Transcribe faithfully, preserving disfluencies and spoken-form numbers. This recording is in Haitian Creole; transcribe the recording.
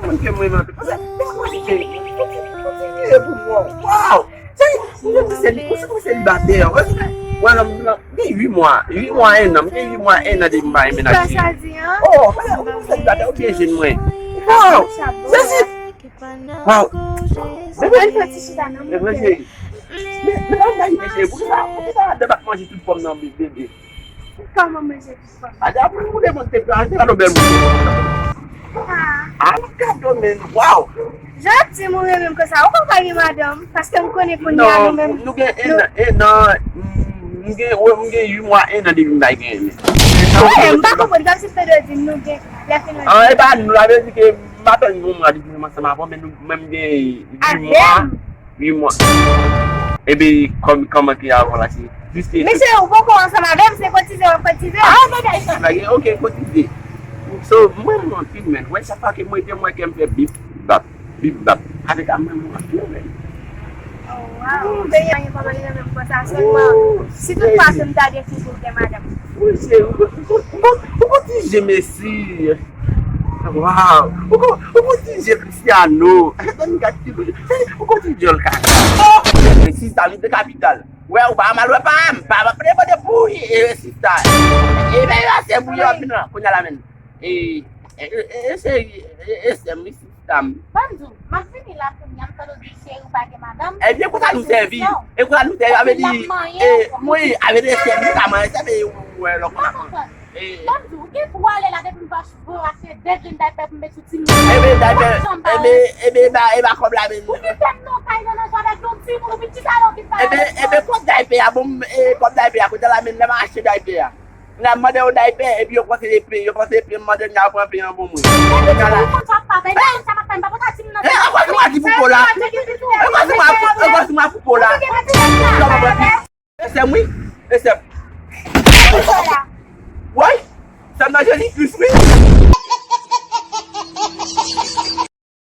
Moun ke mwen renmen anpil. Paske, lè mwen di ke, kontinye pou mwen. Waw! Sa, mwen menm se li, mwen se mwen selibatè. Wè, wè, non, non, gen uit mwa, uit mwa, enn an, gen uit mwa, enn an depi m pa gen mennaj. Sa di an? Oh, mwen selibatè, ou byen jwenn mwen. Waw! Jezi! Waw! Bebe! Ann fè ti chita nan, mon chéri. Men, men, ann bay, men, cheri, poukisa, poukisa adan pa manje tout pòm nan, bebe? Kòman manje? Ada pou ou demonte pye a, se pa yon bèl moun. Ah. Ah, gad men, waw. Jan ap di m ou renmen m konsa, ou konn pa gen madanm, paske m konnen kounye a nou menm. Non, nou gen enn an, enn an, m gen, m gen uit mwa, enn an depi m pa gen men. Wi, m pa konprann, kòmsi m te dwe di m nou gen, lè fin. Ah, e pa nou, sa vle di ke m pa tann yon mwa depi m ansanm avè w, men nou, men m gen uit mwa. Uit mwa. Epi, kòm, kòman ke avan la, se jis ke... Mesye, ou poko ansanm avè m, se kotize w ap kotize. Ah, bagay sa, bagay, ok, kotize. So, mwen, mwen, anpil, men. Wè, chak fwa ke mwen, mwen, ke m fè bip, bap, bip, bap. Avèk a mwen, mwen, anpil, men. Oh, wow. Ou benyen anyen kòman li renmen m konsa, sèlman. Si tout fwa ke m ta gen foukou gen madanm. Wi, se, ou, ou, ou, ou, ou kotize, mesye. Waw! Ou kon, ou kon ti je Cristiano. Zanmi gad ti bri. Ou kon ti djòl kaka. Oh! E sista, li de kapital. Wè, ou pa mal, wè pa m. Pa, pa, pa, pa, pou e sista. E, men, yo, se pou yo, vin la. Kounye a la, men. E, e, e, e, se, e, e, se, mi sista m. Ban m di w, m ap vini la kounye a, m tande w di cheri ou pa gen madanm. Ebyen, konsa nou sèvi. E konsa nou sèvi, avè di, e, wi, avè di, se mi ka manyen, se, men, wè, lò, konsa. Ban m di w, gen twa lè la depi m pa vo achte de grenn daypè pou m met sou timoun. Ebe, daypè, ebe, ebe, e ba, e ba kòb la, men. Ou kite m nan kay nan, nan jwe avèk yon timoun, ou vin chita la, ou vin pale avèk mwen. Ebe, ebe, kòb daypè a, bon, e, kòb daypè a, kote la, men, lè m achte daypè a. Lè m mande yo daypè, epi yo panse se pen, yo panse se pen, m mande, yo pran pen an pou mwen. Epi tou, ou konn sa pa fè, sa m ap fè, m pa pral di m nan. E, ankò se mwen ki pou po la. Ankò se mwen, ankò se mwen pou po la. Kòman mwen pi? E sè m, wi. E sè m. Woy! Sè m nan Jezi Kris, wi.